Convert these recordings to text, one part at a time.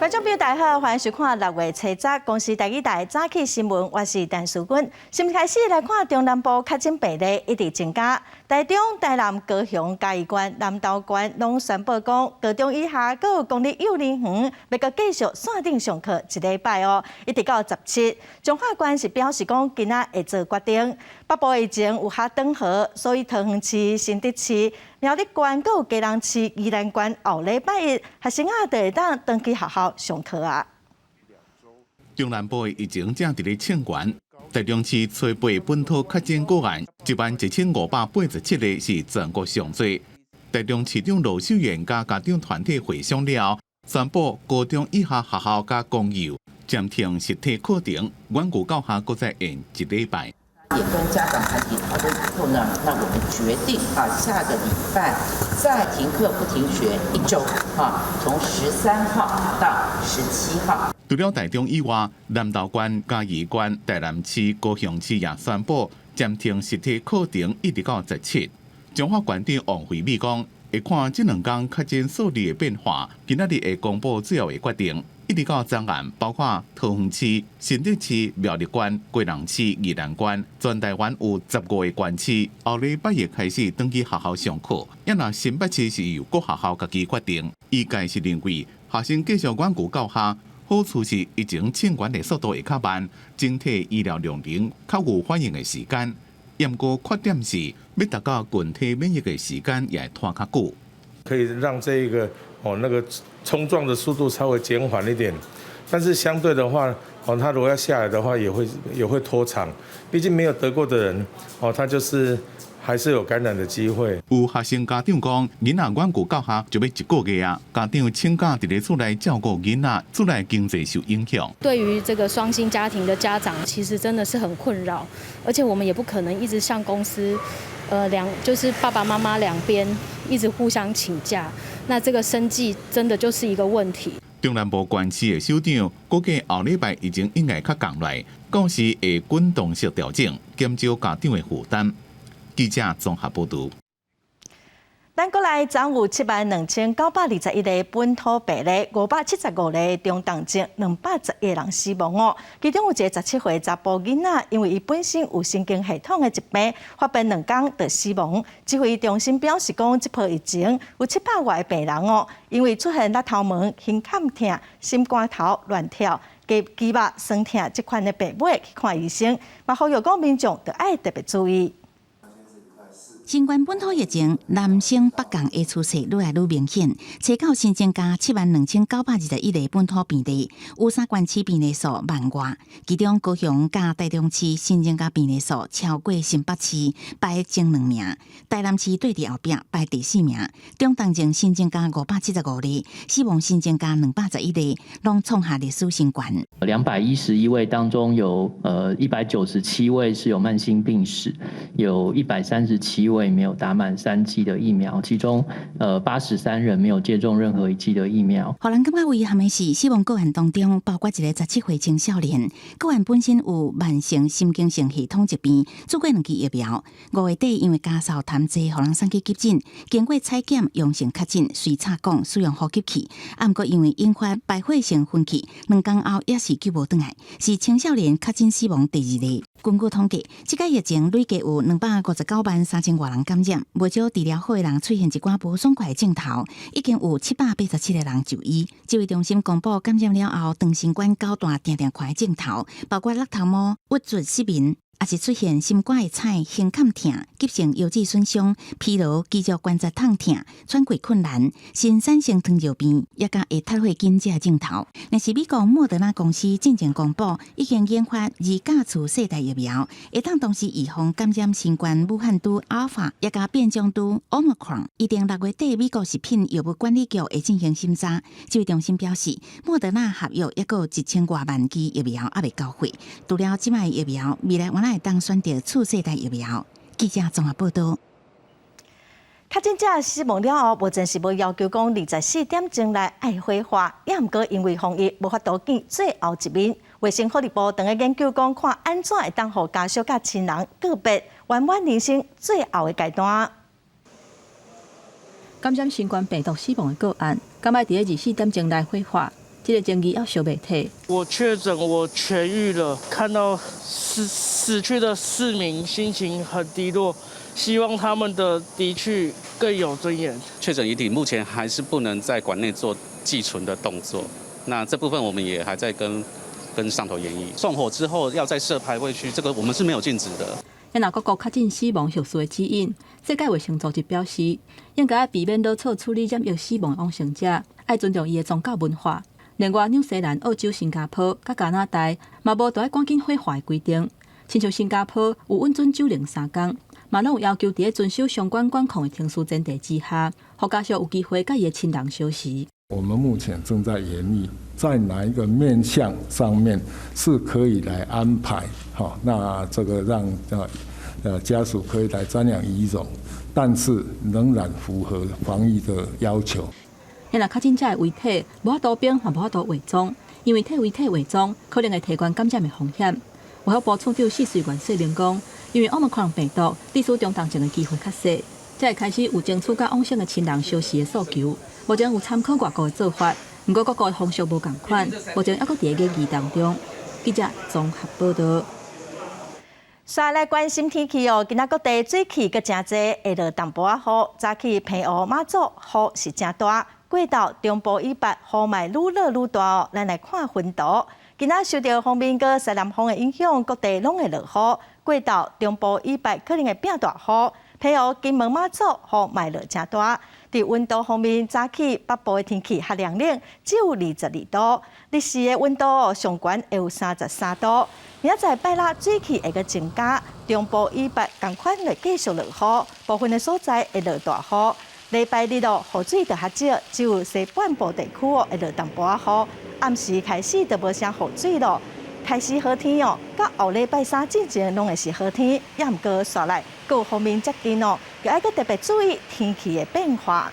觀眾朋友大家好，歡迎收看6月七日公視台語台早起新聞，我是陳淑君。新聞開始來看中南部確診病例一直增加，台中、台南、高雄、嘉義縣、南投縣攏宣布講，高中以下閣有公立幼兒園欲閣繼續線頂上課一禮拜哦，一直到17。彰化縣是表示講，今仔會做決定。北部疫情有較轉好，所以桃園市、新竹市、苗栗縣閣有基隆市、宜蘭縣後禮拜一學生仔就會當轉去學校上課啊。中南部的疫情正佇咧衝懸，台中市初八本土確診個案11,587例，是全國上濟。台中市長盧秀燕佮家長團體會商了後，宣布高中以下學校佮公幼暫停實體課程，遠距教學閣再延一禮拜。也跟家長團體討論以後呢，那我們決定啊，下個禮拜再停課不停學一週啊，從13號到17號。除了台中以外，南投縣、嘉義縣、台南市、高雄市也宣布暫停實體課程，一直到17。彰化縣長王惠美講，會看這兩工確診數字的變化，今仔日會公布最後的決定。一直到昨暗，包括桃園市、新竹市、苗栗縣、基隆市、宜蘭縣，全台灣有15個縣市，後禮拜一開始轉去學校上課。抑若新北市是由各學校家己決定。醫界是認為，學生繼續遠距教學，好處是疫情衝懸的速度會較慢，整體醫療量能較有反應的時間。毋過缺點是，欲達到群體免疫的時間也會拖較久。可以讓這個哦那個衝撞的速度稍微減緩一點，但是相對的話，哦，他如果要下來的話，也會拖長。畢竟沒有得過的人，哦，他就是還是有感染的機會。有學生家長講，囡仔遠距教學就欲一個月啊，家長請假佇咧厝內照顧囡仔，厝內經濟受影響。對於這個雙薪家庭的家長，其實真的是很困擾，而且我們也不可能一直向公司，就是爸爸媽媽兩邊一直互相請假，那這個生計真的就是一個問題。中南部縣市的首長估計後禮拜疫情應該較降來，到時會滾動式調整，減少家長的負擔。記者綜合報導。咱國內昨有72,921例本土病例，575例中重症，211人死亡哦。其中有一个17歲查埔囡仔，因為伊本身有神經系統的疾病，發病2工就死亡。指揮中心表示講，這波疫情有700外个病人哦，因為出現額頭毛、胸坎疼、心肝頭亂跳、肌肉痠疼這款的病尾去看醫生，嘛呼籲講民眾著愛特別注意。新冠本土疫情，南升北降的趨勢愈來愈明顯。初九新增加72,921例本土病例，有三縣市病例數萬外，其中高雄佮台中市新增加病例數超過新北市，排前兩名；台南市綴佇後壁排第四名。中重症新增加575例，死亡新增加211例，攏創下歷史新高。211位當中有197位是有慢性病史，有137位沒有打滿三劑的疫苗，其中83人沒有接種任何一劑的疫苗。予人感覺遺憾的是，死亡個案當中包括一个17歲青少年，個案本身有慢性神經性系統疾病，注過兩劑疫苗。5月底因為咳嗽痰濟，予人送去急診，經過採檢陽性確診，隨插管使用呼吸器，啊，毋過因為引發敗血性昏去，2工後也是救無轉來，是青少年確診死亡第二例。根據統計，這個疫情累計有259萬3千外人感染，袂少治療好的人出現一寡無爽快的症頭，已經有787個人就醫。指揮中心公布感染了後，長新冠九大定定看的症頭，包括甩頭毛、鬱卒失眠，抑是出現心肝會彩、胸坎疼、急性腰子損傷、疲勞、肌肉關節痛疼、喘氣困難、新產性糖尿病，抑佮會脫血緊這症頭。若是美國莫德納公司進前公布，已經研發二價次世代疫苗，會當同時預防感染新冠武漢株阿爾法，抑佮變種株奧密克戎。預定6月底，美國食品藥物管理局會進行審查。指揮中心表示，莫德納合約抑閣有1000外萬劑疫苗猶未交貨，除了這擺疫苗，未來原來會當選擇次世代疫苗。記者綜合報道。確診者死亡了後，目前是無要求講24點鐘內愛火化，抑毋過因為防疫無法度見最後一面。衛生福利部正咧研究講，看按怎會當予家屬佮親人告別圓滿人生最後的階段。感染新冠病毒死亡的個案，敢愛佇咧24點鐘內火化？這个爭議猶燒袂退。我確診，我痊癒了，看到死去的市民，心情很低落，希望他們的離去更有尊嚴。確診遺體目前還是不能在館內做寄存的動作，那這部分我們也還在跟上頭研議。送火之後要再設牌位區，這個我們是沒有禁止的。若各國確診死亡屬實的指引，世界衛生組織表示，應該避免囉嗦處理染疫死亡往生者，愛尊重伊的宗教文化。另外，紐西蘭、澳洲、新加坡佮加拿大嘛無著愛趕緊火化的規定，親像新加坡有允准守靈3工，嘛攏有要求佇咧遵守相關管控的程序前提之下，予家屬有機會佮伊的親人相識。我們目前正在研議，在哪一個面向上面是可以來安排，好，那這個讓家屬可以來瞻仰遺容，但是仍然符合防疫的要求。若確診者的遺體無法度冰，嘛無法度化妝，因為替遺體化妝可能會提懸感染的風險。衛福部處長謝瑞元說明講，因為奧密克戎病毒致使中重症的機會較細，才會開始有爭取佮往生的親人相識的訴求。目前有參考外國的做法，毋過各國的風俗無仝款，目前猶閣佇咧研議當中。記者綜合報道。煞來關心天氣哦，今仔各地水汽閣誠濟，會落淡薄仔雨。早起澎湖、馬祖雨是誠大，過晝中部以北雨嘛愈落愈大哦。咱來看雲圖，今仔受著鋒面佮西南風的影響，各地攏會落雨。過晝中部以北可能會變大雨，澎湖、金門、馬祖雨嘛落誠大。佇溫度方面，早起北部的天氣較涼冷，只有22度。日時的溫度上懸會有33度。明仔載拜六水汽會閣增加，中部以北仝款會繼續落雨，部分的所在會落大雨。禮拜日咯，雨水就較少，只有西半部地區哦會落淡薄仔雨。暗時開始就無啥雨水咯，開始好天哦。到後禮拜三之前攏會是好天，也毋過煞來閣有鋒面接近哦，就愛閣特別注意天氣的變化。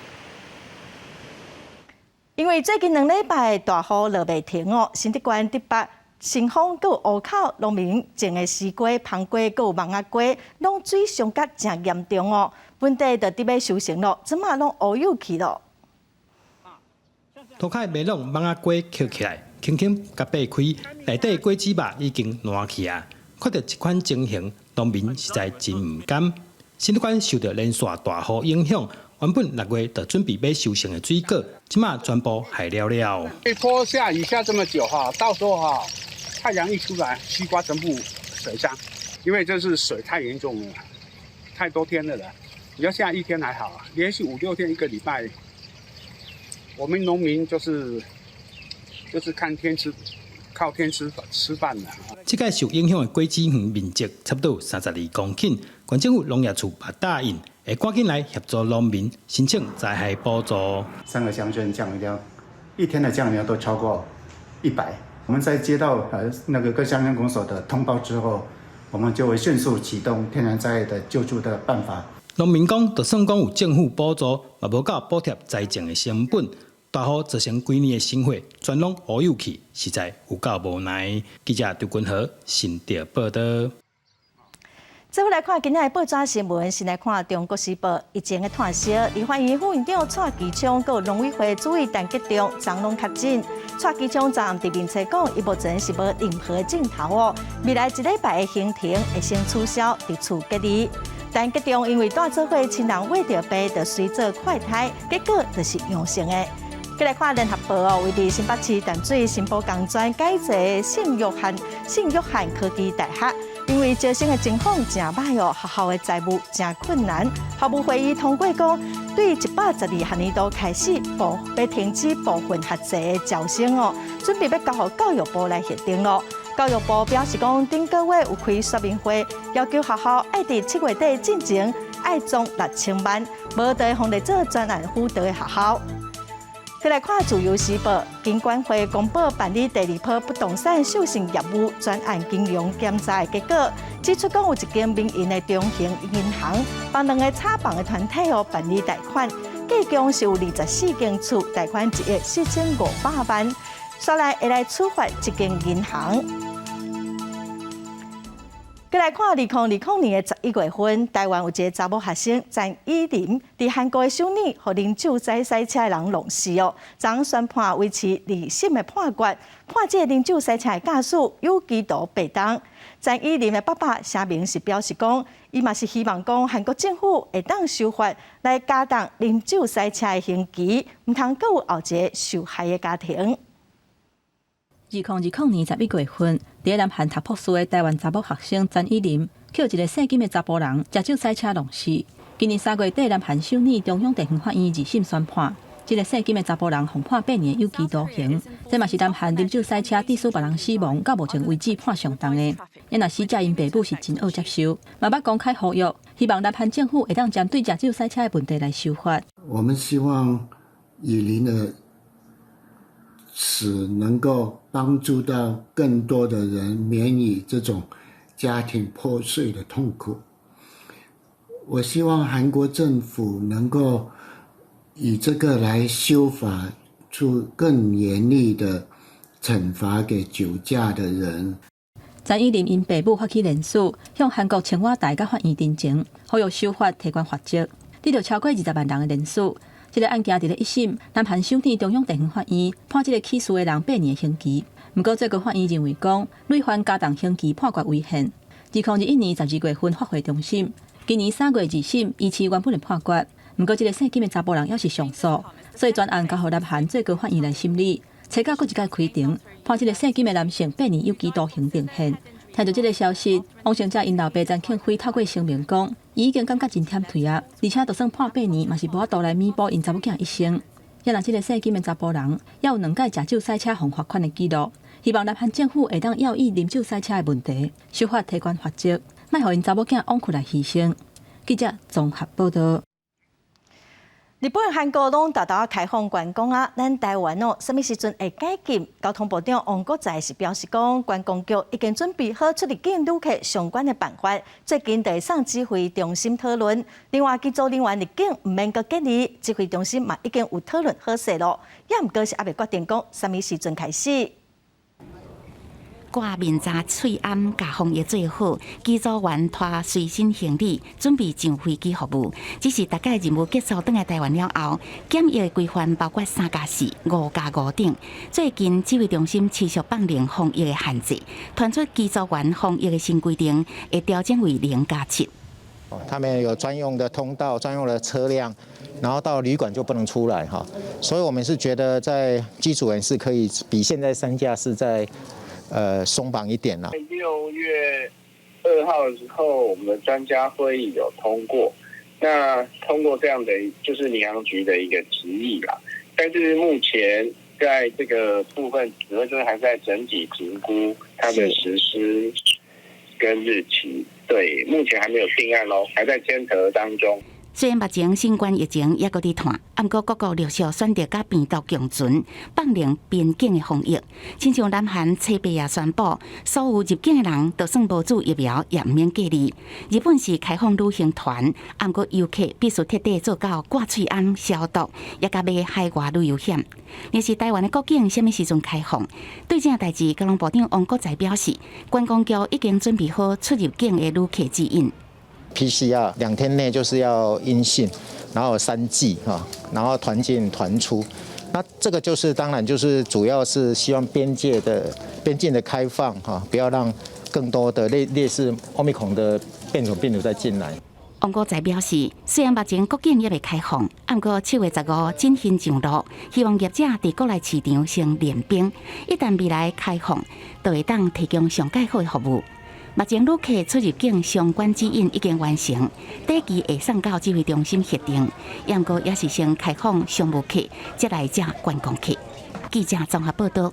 因為最近2禮拜大雨落袂停哦，新竹縣竹北、新豐閣有湖口農民種的絲瓜、芳瓜閣有網仔瓜，攏水傷甲誠嚴重哦。本底就佇欲收成咯，這馬攏烏有去咯。塗跤的麥攏網仔瓜抾起來，輕輕共擘開，內底果子肉已經爛去啊！看著這款情形，農民實在真毋甘。新竹縣受著連續大雨影響，原本6月就準備欲收成的水果，這馬全部害了了。這波下雨下這麼久哈，到時候哈太陽一出來，西瓜全部水傷，因為這是水太嚴重了，太多天了啦。你要下一天還好，連續五六天一個禮拜，我們農民就是看天吃，靠天吃吃飯的。這屆受影響的果子園面積差不多32公頃，縣政府農業處嘛答應，會趕緊來協助農民申請災害補助。三個鄉鎮降雨量，一天的降雨量都超過100。我們在接到那個各鄉鎮公所的通報之後，我們就會迅速啟動天然災害的救助的辦法。農民講，就算講有政府補助，嘛無夠補貼栽種的成本。大雨造成幾年的心血，全攏烏有去，實在有夠無奈。記者張君和新竹報道。最後來看今仔的報紙新聞，先來看《中國時報》疫情的炭燒，立法院副院長蔡其昌、佮農委會主委陳吉仲昨攏確診。蔡其昌昨暗佇面冊講，伊目前是無任何症頭哦。未來一禮拜的行程會先取消，佇厝隔離。陳吉仲因為蹛做伙親人穢著病，就隨做快篩，結果就是陽性的。閣來看聯合報哦，位佇新北市淡水新埔工專改造聖約翰科技大學，因為招生的情況誠歹哦，學校的財務誠困難。校務會議通過講，對112學年度開始欲停止部分學制的招生哦，準備欲交予教育部來核定咯。教育部表示講，頂個月有開說明會，要求學校愛佇7月底進前愛裝6000萬，無就會予列做專案輔導的學校。閣來看《自由時報》，金管會公布辦理第二波不動產授信業務專案金融檢查的結果，指出講有一間民營的中型銀行幫兩个炒房的團體哦辦理貸款，計共是有24間厝，貸款1億4500萬，煞來會來處罰這間銀行。閣閣來看2020年的11月份，台灣有一个查某學生陳以琳，佇韓國的首爾，予啉酒駛賽車的人弄死哦。昨宣判維持二審的判決，判這个啉酒駛車的駕駛有期徒八冬。陳以琳的爸爸聲明是表示講，伊嘛是希望講韓國政府會當修法來加重啉酒駛車的刑期，毋通閣有後一个受害的家庭。2020年11月份，佇南韓讀博士的台灣查某學生陳以琳，予一个姓金的查埔人食酒駛車弄死。今年3月底，南韓首爾中央地方法院二審宣判，這个姓金的查埔人予判8年有期徒刑。這嘛是南韓啉酒駛車致使別人死亡，到目前為止判上重的。啊若死者𪜶爸母是真惡接受，嘛捌公開呼籲，希望南韓政府會當針對食酒駛車的問題來修法。我們希望以琳的死能夠幫助到更多的人免於這種家庭破碎的痛苦。我希望韓國政府能夠以這個來修法出更嚴厲的懲罰給酒駕的人。陳以琳𪜶爸母發起連署，向韓國青瓦台佮法院陳情，呼籲修法提懸罰則，得著超過20萬人的連署。這个案件佇咧一審，南韓首爾中央地方法院判這个起訴的人八年刑期。毋過最高法院認為講，累犯加重刑期判決違憲。2021年12月份發回重審，今年3月二審維持原本的判決。毋過這个姓金的查埔人猶是上訴，所以全案交予南韓最高法院來審理。初到閣一擺開庭，判這个姓金的男性八年有期徒刑定讞。聽著這个消息，王勝者𪜶老爸陳慶輝透過聲明講，伊已經感覺真忝退啊，而且就算判八年，嘛是無法度來彌補𪜶查某囝一生。啊若這个姓金的查埔人，猶有兩擺食酒駛車予罰款的記錄，希望南韓政府會當注意啉酒駛車的問題，修法提懸罰則，莫予𪜶查某囝枉屈來犧牲。記者綜合報道。日本、韓國攏沓沓開放觀光啊，咱台灣哦，啥物時陣會解禁？交通部長王國材是表示講，觀光局已經準備好出入境旅客相關的辦法，最近就會送指揮中心討論。另外，機組人員入境毋免閣隔離，指揮中心嘛已經有討論好勢囉，也毋過是猶未決定講啥物時陣開始。掛面罩、喙罨，共防疫做好。機組員拖隨身行李，準備上飛機服務。只是逐擺任務結束，轉來台灣了後，檢疫的規範包括3加4、5加5等。最近指揮中心持續放寬防疫的限制，傳出機組員防疫的新規定，會調整為0加7。他們有專用的通道、專用的車輛，然後到旅館就不能出來哈。所以我們是覺得在機組員是可以比現在3加4再鬆綁一點啦。 6月2號的時候，我們的專家會議有通過，那通過這樣的就是民航局的一個提議啦。但是目前在這個部分，指揮中心還在整體評估它的實施跟日期，對，目前還沒有定案咯，還在檢討當中。雖然目前新冠疫情猶閣佇湠，毋過各國陸續選擇佮病毒共存，放寬邊境的防疫。親像南韓初八也宣布，所有入境的人，就算無注疫苗，也毋免隔離。日本是開放旅行團，毋過遊客必須徹底做到掛喙罨消毒，也共買海外旅遊險。若是台灣的國境啥物時陣開放？對這件代誌，交通部長王國材表示，觀光局已經準備好出入境的旅客指引。 PCR 2天內就是要陰性，然後三劑哈，然後團進團出，那這個就是當然就是主要是希望邊境的開放哈，不要讓更多的類似歐米孔的變種病毒再進來。王國材表示，雖然目前國境猶未開放，毋過7月15進行上路，希望業者佇國內市場先練兵，一旦未來開放，就會當提供上蓋好的服務。目前旅客出入境相關指引已經完成，短期會送到指揮中心核定。毋過也是先開放商務客，再來才觀光客。記者綜合報道。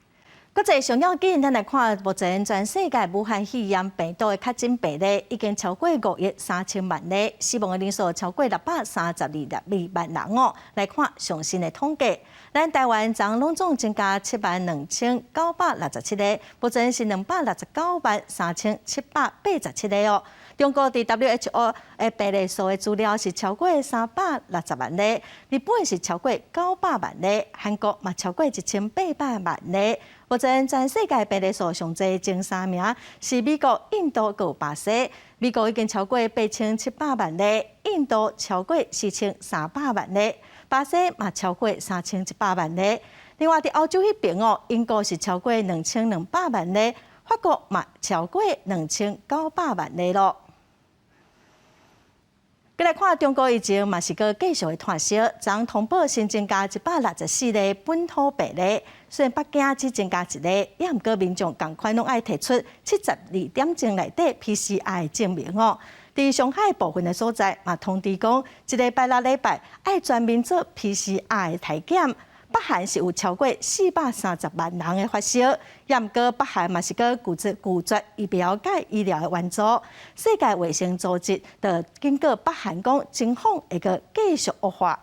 國際上要緊，咱來看目前全世界武漢肺炎病毒的確診病例已經超過5億3千萬例，死亡的人數超過632萬人哦。來看上新的統計，咱台灣昨攏總增加72,967例，目前是269萬3787例哦。中國佇 WHO 的病例數的資料是超過360萬例，日本是超過900萬例，韓國嘛超過1800萬例。目前全世界病例數上濟前三名是美國、印度閣巴西。美國已經超過8700萬例，印度超過4300萬例，巴西嘛超過3100萬例。另外，佇歐洲彼邊哦，英國是超過2200萬例，法國嘛超過2900萬例囉。閣來看中國疫情嘛是閣繼續的湠燒，昨昏通報新增加164例本土病例，雖然北京只增加一例，也毋過民眾仝款攏愛提出72點鐘內底 PCR 證明哦。佇上海部分的所在嘛通知講，這禮拜六禮拜愛全民做 PCR 的篩檢。北韓是有超過430萬人的發燒，也毋過北韓嘛是閣拒絕疫苗佮醫療的援助。世界衛生組織就警告北韓講，情況會閣繼續惡化。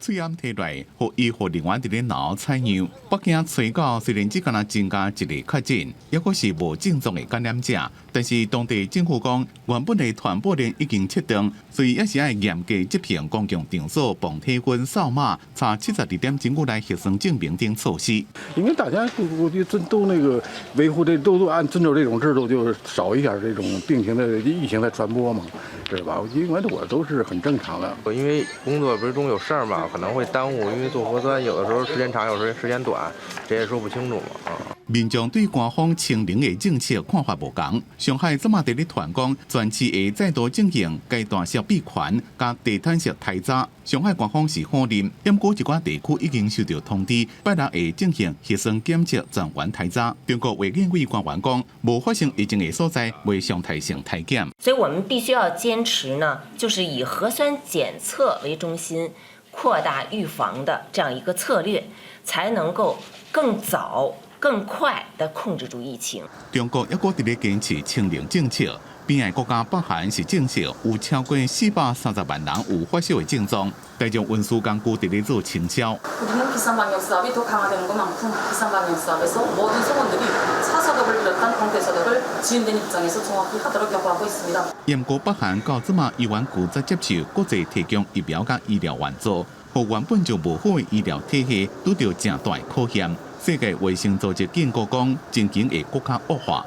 喙罨提來，予醫護人員佇咧腦採樣。北京初九雖然只敢若增加一例確診，猶閣是無症狀的感染者，但是當地政府講，原本的傳播鏈已經切斷，所以猶是愛嚴格執行公共場所磅體溫、掃碼、查72點鐘內核酸證明等措施。因為大家我覺得都那個維護這都按遵守這種制度，就是少一點這種病情的疫情的傳播嘛，知道吧？因為我都是很正常的。因為工作不是中有事兒嘛。可能會耽誤，因為做核酸有的時候時間長，有時候時間短，這也說不清楚嘛。啊！民眾對官方清零的政策看法無仝。上海這馬佇咧傳講，全市會再度進行階段式閉環佮地毯式篩查。上海官方是否認，毋過一寡地區已經收到通知，拜六會進行核酸檢測全員篩查。中國衛健委官員講，無發生疫情的所在，袂常態性篩檢。所以我們必須要堅持呢，就是以核酸檢測為中心，擴大預防的這樣一個策略，才能夠更早、更快地控制住疫情。中國猶閣佇咧堅持清零政策，邊界國家北韓是證實有超過430萬人有發燒的症狀，大眾運輸工具佇咧做清消。 우리는비상방역사업이더강화되는것만큼비상방역사업에서모든성원들이차소독을비롯한방대소독을지원된입장에서정확히하도록요구하고있습니다。 毋過北韓到這馬依然拒絕接受國際提供疫苗佮醫療援助，予原本就無好的醫療體系拄著誠大的考驗。世界衛生組織警告講，情形會閣較惡化。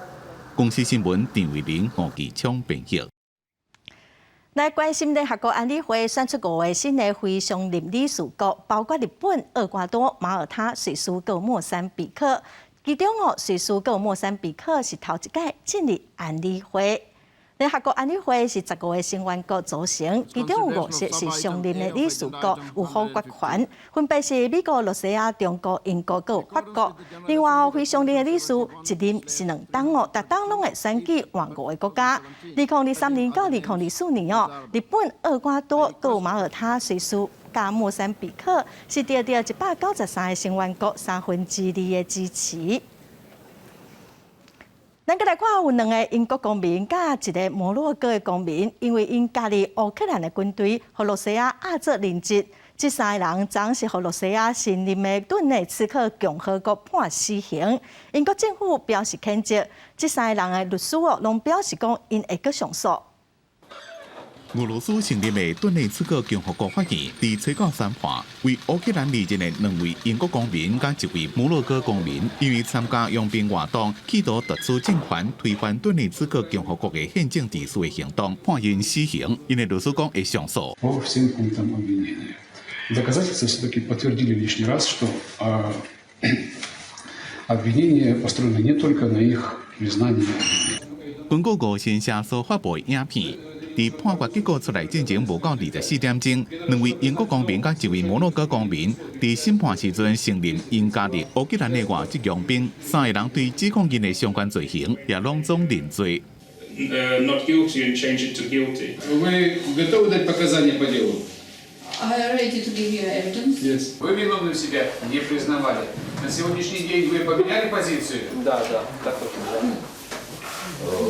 公視新聞陳慧玲、吳繼昌編譯。來關心聯合國安理會選出五個新的非常任理事國，包括日本、厄瓜多、馬耳他、瑞士、閣莫三比克。其中哦，瑞士閣莫三比克是頭一屆進入安理會。聯合國安理會是15個成員國組成，其中有五席是常任的理事國，有否決權，分別是美國、羅西亞、中國、英國閣法國。另外，非常任的理事一任是2冬哦，逐冬攏會選舉換五個國家。2023年到2024年哦，日本、厄瓜多、閣馬耳他、瑞士、佮莫三比克是得著193個成員國2/3的支持。咱閣來看，有兩个英國公民佮一个摩洛哥的公民，因為𪜶加入烏克蘭的軍隊，予羅西亞押做人質。這三个人昨昏是予羅西亞新任的頓涅茨克共和國判死刑。英國政府表示譴責，這三个人的律師哦，攏表示講𪜶會閣上訴。俄羅斯成立的頓涅茨克共和國法院，佇初九宣判，為烏克蘭離任的兩位英國公民佮一位摩洛哥公民，因為參加傭兵活動，企圖奪取政權、推翻頓涅茨克共和國的憲政秩序的行動，判𪜶死刑。𪜶的律師講會上訴。 По всем пунктам обвинения. Доказательства все-таки подтвердили лишний раз, что обвинение построено не только на их признании. 根據俄新社所發布的影片，佇判決結果出來進前無夠24點鐘，兩位英國公民佮一位摩洛哥公民佇審判時陣承認𪜶加入烏克蘭的外籍傭兵，三个人對指控𪜶的相關罪行也攏總認罪。 Not guilty and change it to guilty. Вы готовы дать показания по делу? I am ready to give you evidence. Yes. Вы виновным себя не признавали. На сегодняшний день вы поменяли позицию? Да, так точно, да.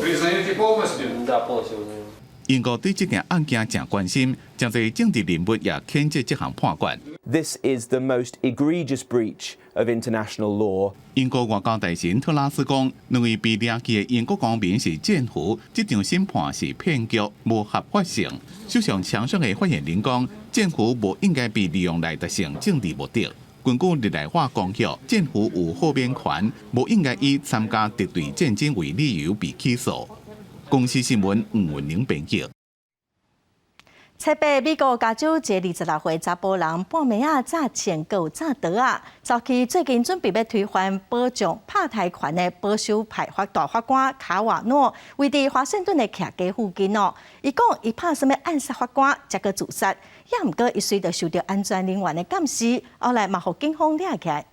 Признаете полностью? Да, полностью признаю. 英國對這件案件誠關心，誠濟政治人物也譴責這項判決。 This is the most egregious breach of international law. 英國外交大臣特拉斯講，兩位被掠去的英國公民是戰俘，這場審判是騙局，無合法性。首相強生的發言人講，戰俘無應該被利用來達成政治目的。根據日內瓦公約，戰俘有豁免權，無應該以參加敵對戰爭為理由被起訴。公視新聞吳文玲編輯。七八美國加州一个26歲查埔人半暝仔詐錢閣有詐刀仔，走去最近準備欲推翻保障拍台權的保守派法大法官卡瓦諾，位佇華盛頓的徛家附近哦。伊講伊拍算欲暗殺法官，才閣自殺，也毋過伊隨著受著安全人員的監視，後來嘛予警方掠起來。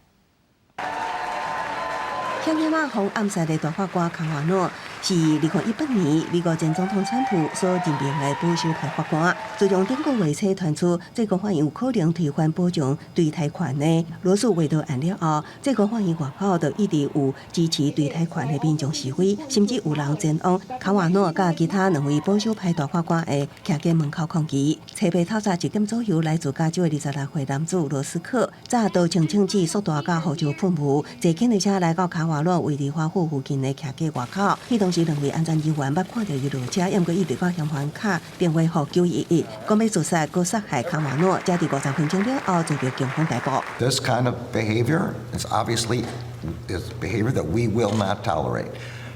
險險仔予暗殺的大法官卡瓦諾是2018年美國前總統川普所任命的保守派法官。自從頂個月初傳出最高法院有可能推翻保障墮胎權的羅訴韋德案了後，最高法院外口就一直有支持墮胎權的民眾示威，甚至有人前往卡瓦諾佮其他兩位保守派大法官的徛家門口抗議。初八透早1點左右，來自加州的26歲男子羅斯克，揸刀槍槍支、速大佮胡椒噴霧，坐警車來到卡瓦諾位佇華府附近的徛家外口。彼當時兩位安全人員捌看著伊落車，毋過伊直到嫌犯敲電話予911，講欲自殺，閣殺害卡瓦諾，才佇50分鐘了後遭著警方逮捕。 This kind of behavior is obviously is behavior that we will not tolerate.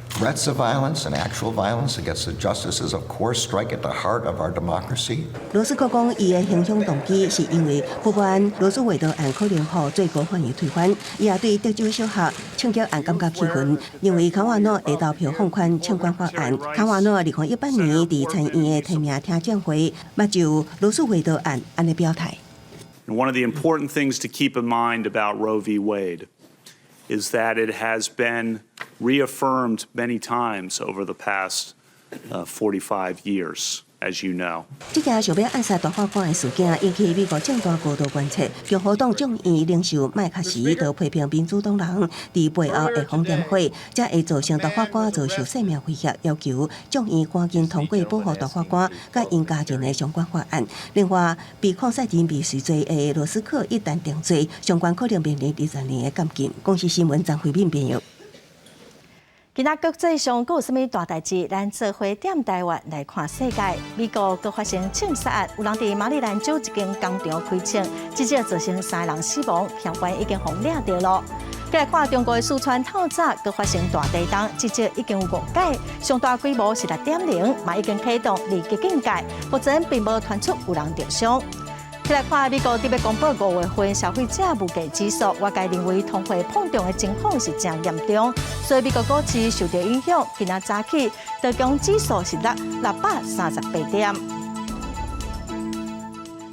Threats of violence and actual violence against the justices, of course, strike at the heart of our democracy. 羅斯克講，伊的行兇動機是因為不滿羅訴韋德案可能予最高法院推翻，伊也對德州小學槍擊案感覺氣憤，認為卡瓦諾會投票放寬槍管法案。卡瓦諾2018年佇參院的提名聽證會，捌就羅訴韋德案按呢表態。 One of the important things to keep in mind about Roe v. Wade is that it has been reaffirmed many times over the past 45 years, as you know. 這件想欲暗殺大法官的事件引起美國政壇高度關切。共和黨眾院領袖麥卡錫就批評民主黨人佇背後會放點火，才會造成大法官遭受性命威脅，要求眾院趕緊通過保護大法官佮𪜶家人的相關法案。另外，被控殺人未遂罪的羅斯克一旦定罪，相關可能面臨20年的監禁。公視新聞張惠敏編譯。今仔國際上閣有啥物大代誌？咱做伙踮台灣來看世界。美國閣發生槍殺案，有人佇馬里蘭州一間工廠開槍，至少造成三人死亡，嫌犯已經予掠著囉。再來看中國的四川透早閣發生大地動，至少已經有五擺，上大規模是6.0，嘛已經啟動二級警戒，目前並無傳出有人著傷。再來看美國特別公布5月份消費者物價指數，外界認為通貨膨脹的情況是誠嚴重，所以美國股市受著影響。今仔早起道瓊指數是落638點。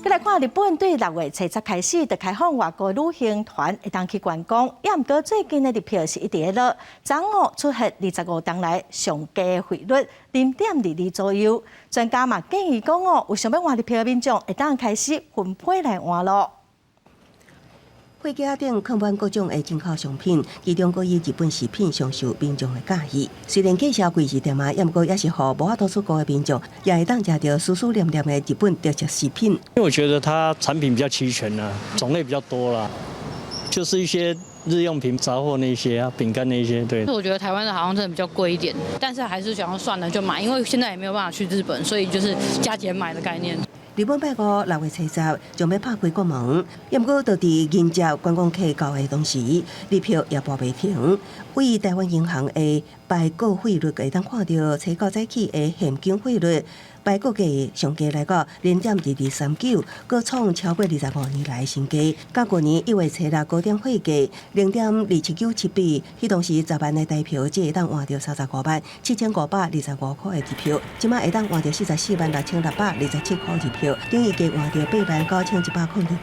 再來看日本對6月初十開始就開放外國旅行團會當去觀光，也毋過最近的日票是一直咧落，昨昏出現25冬來上低匯率0.22左右。專家嘛建議講哦，有想欲換日票的民眾會當開始分批來換囉。貨架頂囥滿各種的進口商品，其中閣以日本食品上受民眾的佮意。雖然價稍貴一點仔，毋過也是予無法度出國的民眾，也會當食著思思念念的日本特色食品。因為我覺得它產品比較齊全啦，種類比較多啦，就是一些日用品、雜貨那些啊，餅乾那些，對。我覺得台灣的好像真的比較貴一點，但是還是想要算了就買，因為現在也沒有辦法去日本，所以就是加減買的概念。日本拜五6月初十將欲拍開國門，毋過就佇迎接觀光客到的同時，日票也跋袂停。對台灣銀行的牌告匯率會當看著，初九早起的現金匯率牌告價上低來到0.2239，閣創超過25年來新低。佮舊年1月初六高點匯價0.2797比，彼當時10萬的台票只會當換著357,525箍的日票，這馬會當換著446,627箍日票，等於加換著89,106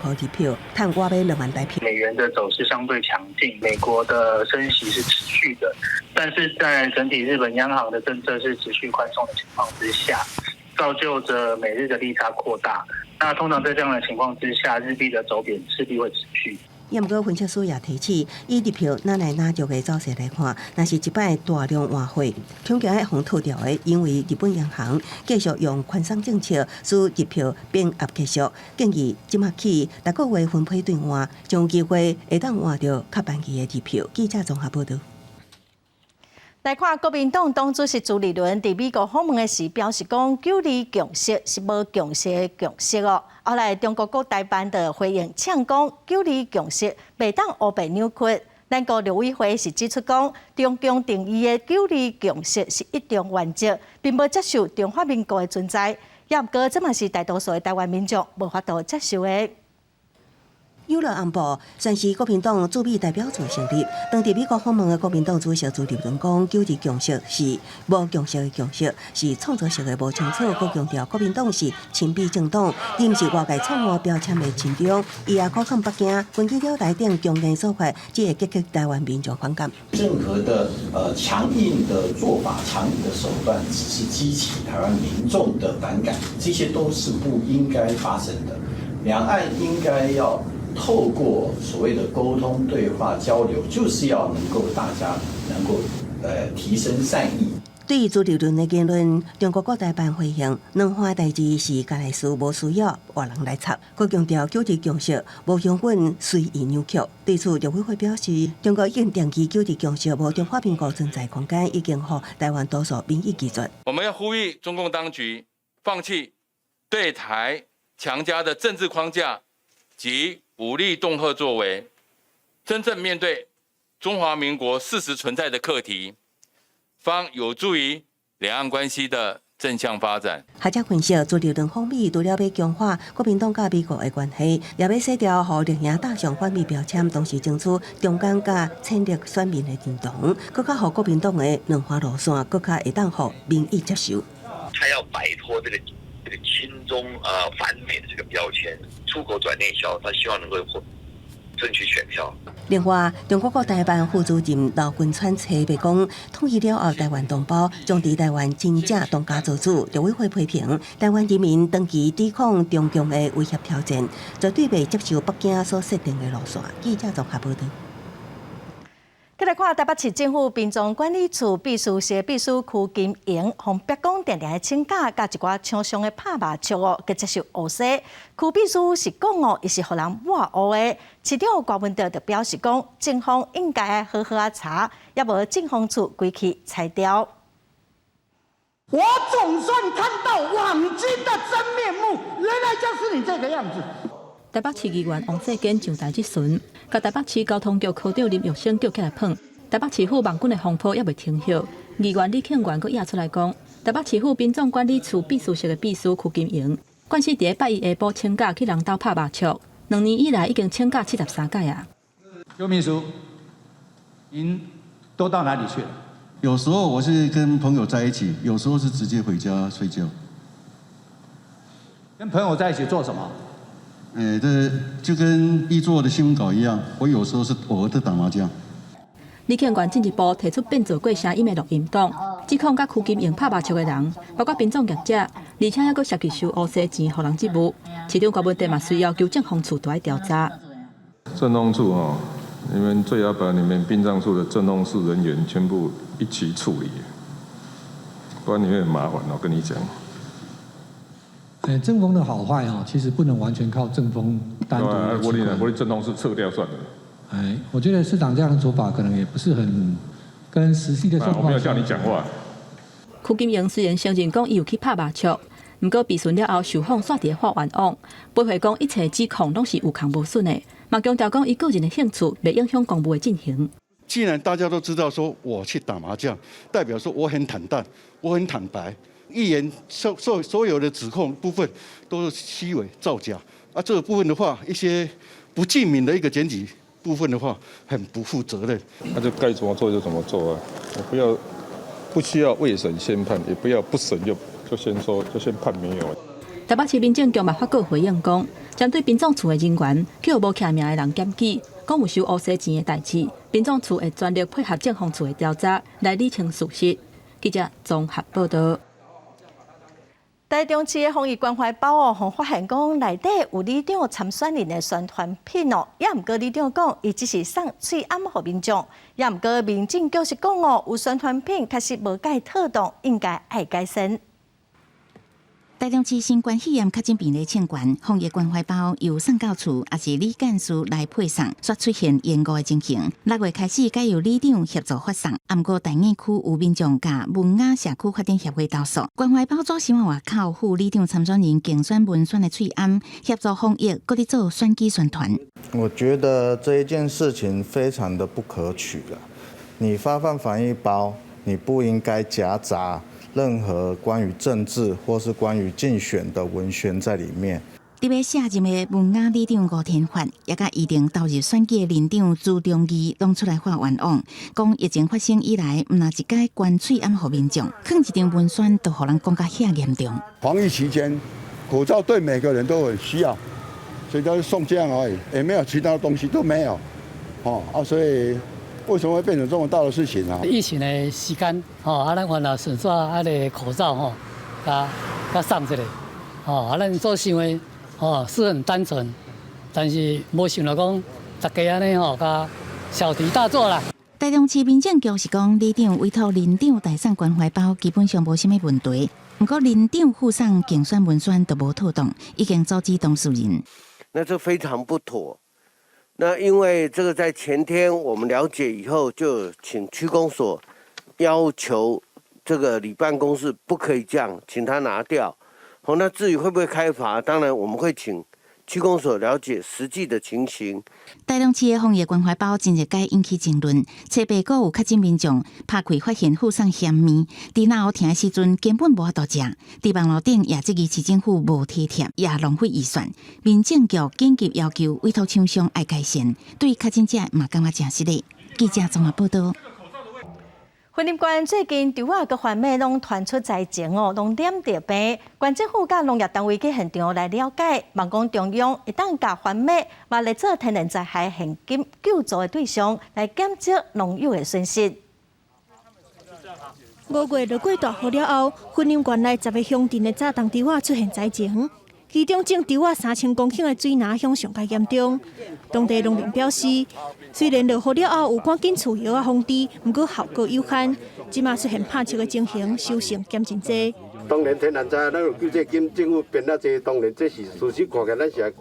箍日票，趁外買2萬台票。美元的走勢相對強勁，美國的升息是持續的，但是在整體日本央行的政策是持續寬鬆的情況之下，造就著美日的利差擴大。那通常在這樣的情況之下，日幣的走貶勢必會持續。毋過分析師也提醒，以日票若來若弱的走勢來看，若是這擺大量換匯，恐驚會予套牢的，因為日本央行繼續用寬鬆政策使日票貶壓繼續，建議這馬起逐個月分批兌換，將有機會會當換著較便宜的日票。記者綜合報導。來看國民黨黨主席朱立倫佇美國訪問的時表示講，九二共識是無共識的共識哦。後來中國國台辦的回應嗆講，九二共識袂當烏白扭曲。咱國陸委會是指出講，中共定義的九二共識是一中原則，並無接受中華民國的存在。也毋過，這嘛是大多數的台灣民眾無法度接受的。有了暗部，宣示國民黨駐美代表處成立。當佇美國訪問的國民黨主席朱立倫講，九二共識是無共識的共識，是創造性的無清楚。閣強調國民黨是親美政黨，而毋是外界錯誤標籤的親中。伊也苦勸北京，根據了台頂強硬做法，只會激起台灣民眾反感。任何的強硬的做法、強硬的手段，只是激起台灣民眾的反感，這些都是不應該發生的。兩岸應該要透過所謂的溝通、對話、交流，就是要能夠大家能夠提升善意。對於朱立倫的言論，中國國台辦回應：兩岸代誌是家內事，無需要外人來插。閣強調九二共識無容允隨意扭曲。對此，陸委會表示，中國已經定義九二共識無中華民國存在空間，已經予台灣多數民意拒絕。我們要呼籲中共當局放棄對台強加的政治框架及武力恫嚇作為，真正面對中華民國事實存在的課題，方有助於兩岸關係的正向發展。學者分析，朱立倫訪美除了欲強化國民黨佮美國的關係，也欲洗掉予綠營打上反美標籤，同時爭取中間佮淺綠選民的認同，閣較予國民黨的兩岸路線，閣較會當予民意接受。他要擺脫這個親中啊反美的這個標籤，出口轉內銷，他希望能夠爭取選票。另外，中國國台辦副主任劉雲川揣白講，統一了後，台灣同胞將佇台灣真正當家作主。陸委會批評台灣人民長期抵抗中共的威脅挑戰，絕對袂接受北京所設定的路線。記者綜合報導。繼來看台北市政府殯葬管理處秘書室秘書區金瑩，予白講定定請假，佮一寡廠商的拍麻將哦，佮接受烏紗。區秘書是講哦，伊是予人抹烏的。市長郭文德就表示講，政風應該愛好好仔查，猶無政風處規氣裁掉。我總算看到網軍的真面目，原來就是你這個樣子。台北市議員王世堅上台質詢，共台北市交通局科長林育昇叫起來噴。台北市府網軍的風波猶未停歇，議員李慶元閣躍出來講，台北市府殯葬管理處秘書室的秘書區金瑩，慣勢佇拜一下晡請假去人兜拍麻將，2年以來已經請假73擺啊。邱秘書，您都到哪裡去了？有時候我是跟朋友在一起，有時候是直接回家睡覺。跟朋友在一起做什麼？欸，這就跟一做的新聞稿一樣，我有時候是偶爾在打麻將。李慶元進一步提出變做過聲音的錄音檔，指控佮區金瑩拍麻將的人，包括殯葬業者，而且猶閣涉及收烏紗錢予人職務。市長郭文德嘛，隨要求政風處都愛調查。政風處哦，你們最好把你們殯葬處的政風室人員全部一起處理，不然你會很麻煩。我跟你講。欸，政風的好壞哦，其實不能完全靠政風單獨。我你政風室撤掉算了。哎，我覺得市長這樣的做法可能也不是很跟實際的狀況。我沒有叫你講話。區金瑩雖然承認講伊有去拍麻將，毋過備詢了後受訪煞佇法院講，駁回講一切指控攏是有空無損的，嘛強調講伊個人的興趣袂影響公務的進行。既然大家都知道說我去打麻將，代表說我很坦蕩，我很坦白。議員受受所有的指控部分都是虛偽造假，啊，這個部分的話，一些不記名的一個檢舉部分的話，很不負責任。那就該怎麼做就怎麼做啊，我不要不需要未審先判，也不要不審就先說就先判沒有。台北市民政局嘛發稿回應講，針對殯葬處的人員去予無記名的人檢舉，講有收烏紗錢的代誌，殯葬處會全力配合政風處的調查來理清事實。記者綜合報導。台中市的防疫關懷包哦，予發現講內底有里長參選人的宣傳品哦，猶毋過里長講，伊只是送喙罨予民眾，猶毋過民政局是講哦，有宣傳品確實無蓋妥當，應該愛改善。台中市新冠肺炎確診病例衝懸，防疫關懷包由送到厝，抑是里幹事來配送，煞出現延誤的情形。6月開始，改由里長協助發送，毋過大義區有民眾共文雅社區發展協會投訴，關懷包左新聞外口副里長參選人競選文宣的喙罨，協助防疫，閣咧做選舉宣傳。我覺得這一件事情非常的不可取了。你發放防疫包，你不應該夾雜任何關於政治或是關於競選的文宣在裡面。佇欲卸任的文雅里長吳天發，也佮預定投入選舉的里長朱中義，攏出來發冤枉，講疫情發生以來，毋但一擺捐喙罨予民眾，囥一張文宣都予人講甲遐嚴重。防疫期間，口罩對每個人都很需要，所以就送這樣而已，也沒有其他東西都沒有，哦啊，所以。為什麼會變成這麼大的事情啊？疫情的時間，吼啊，咱原來順紲啊個口罩吼，共共送一下，吼啊，咱所想的吼是很單純，但是無想到講大家按呢吼，共小題大做啦。台中市民政局是講，里長委託里長代送關懷包，基本上無啥物問題。毋過里長附送競選文宣都無妥當，已經阻止當事人。那這非常不妥。那因為這個在前天我們了解以後，就請區公所要求這個里辦公室不可以這樣，請他拿掉。好，那至於會不會開罰，當然我們會請區公所了解實際的情形。台中市的防疫關懷包真濟擺引起爭論，初八閣有確診民眾拍開發現附送鹹麵，佇嚨喉疼的時陣根本無法度食。佇網路頂也質疑市政府無體貼，也浪費預算。民政局緊急要求委託廠商愛改善，對確診者嘛感覺誠失禮。記者綜合報道。雲林縣最近稻仔佮番麥攏傳出災情哦，攏染著病。縣政府佮農業單位去現場來了解，望講中央會當共番麥嘛列做天然災害現金救助的對象，來減少農友的損失。5月落過大雨了後，雲林縣內10个鄉鎮的早冬稻仔出現災情，其中種稻仔3000公頃的水林鄉上較嚴重。當地農民表示，雖然落雨了後有趕緊除藥仔防治，毋過效果有限。這馬出現拍粟的情形，收成減真濟。當然天然災害，咱有救濟金，政府編啊濟，當然這是事實，看起來咱是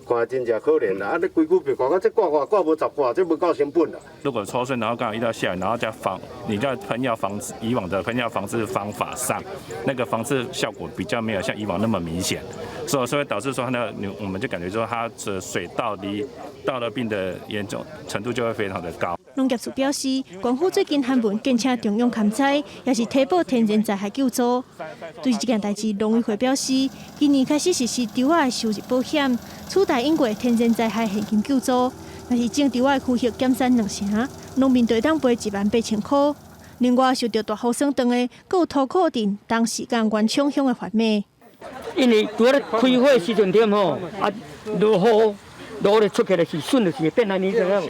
看真正可憐啦。啊，你規矩別看，這掛掛掛無10掛，這無夠成本啦。如果抽穗，然後剛好遇到下雨，然後再防，你在噴藥防治以往的噴藥防治方法上，那個防治效果比較沒有像以往那麼明顯，所以導致說，那我們就感覺說，它的水稻罹稻熱病的嚴重程度就會非常的高。農業處表示，縣府最近函文建請中央勘災，也是提報天然災害救助。對這件代誌，農委會表示，今年開始實施稻仔的收入保險，取代以往天然災害現金救助。若是種稻仔的區域減產2成，農民就會當賠18,000塊。另外，受著大雨損斷的，閣有塗鼓鎮、東勢佮原廠鄉的番麥。因為拄仔咧開花時陣點吼，啊落雨，落雨咧出起來是筍就是會變按呢，知影無？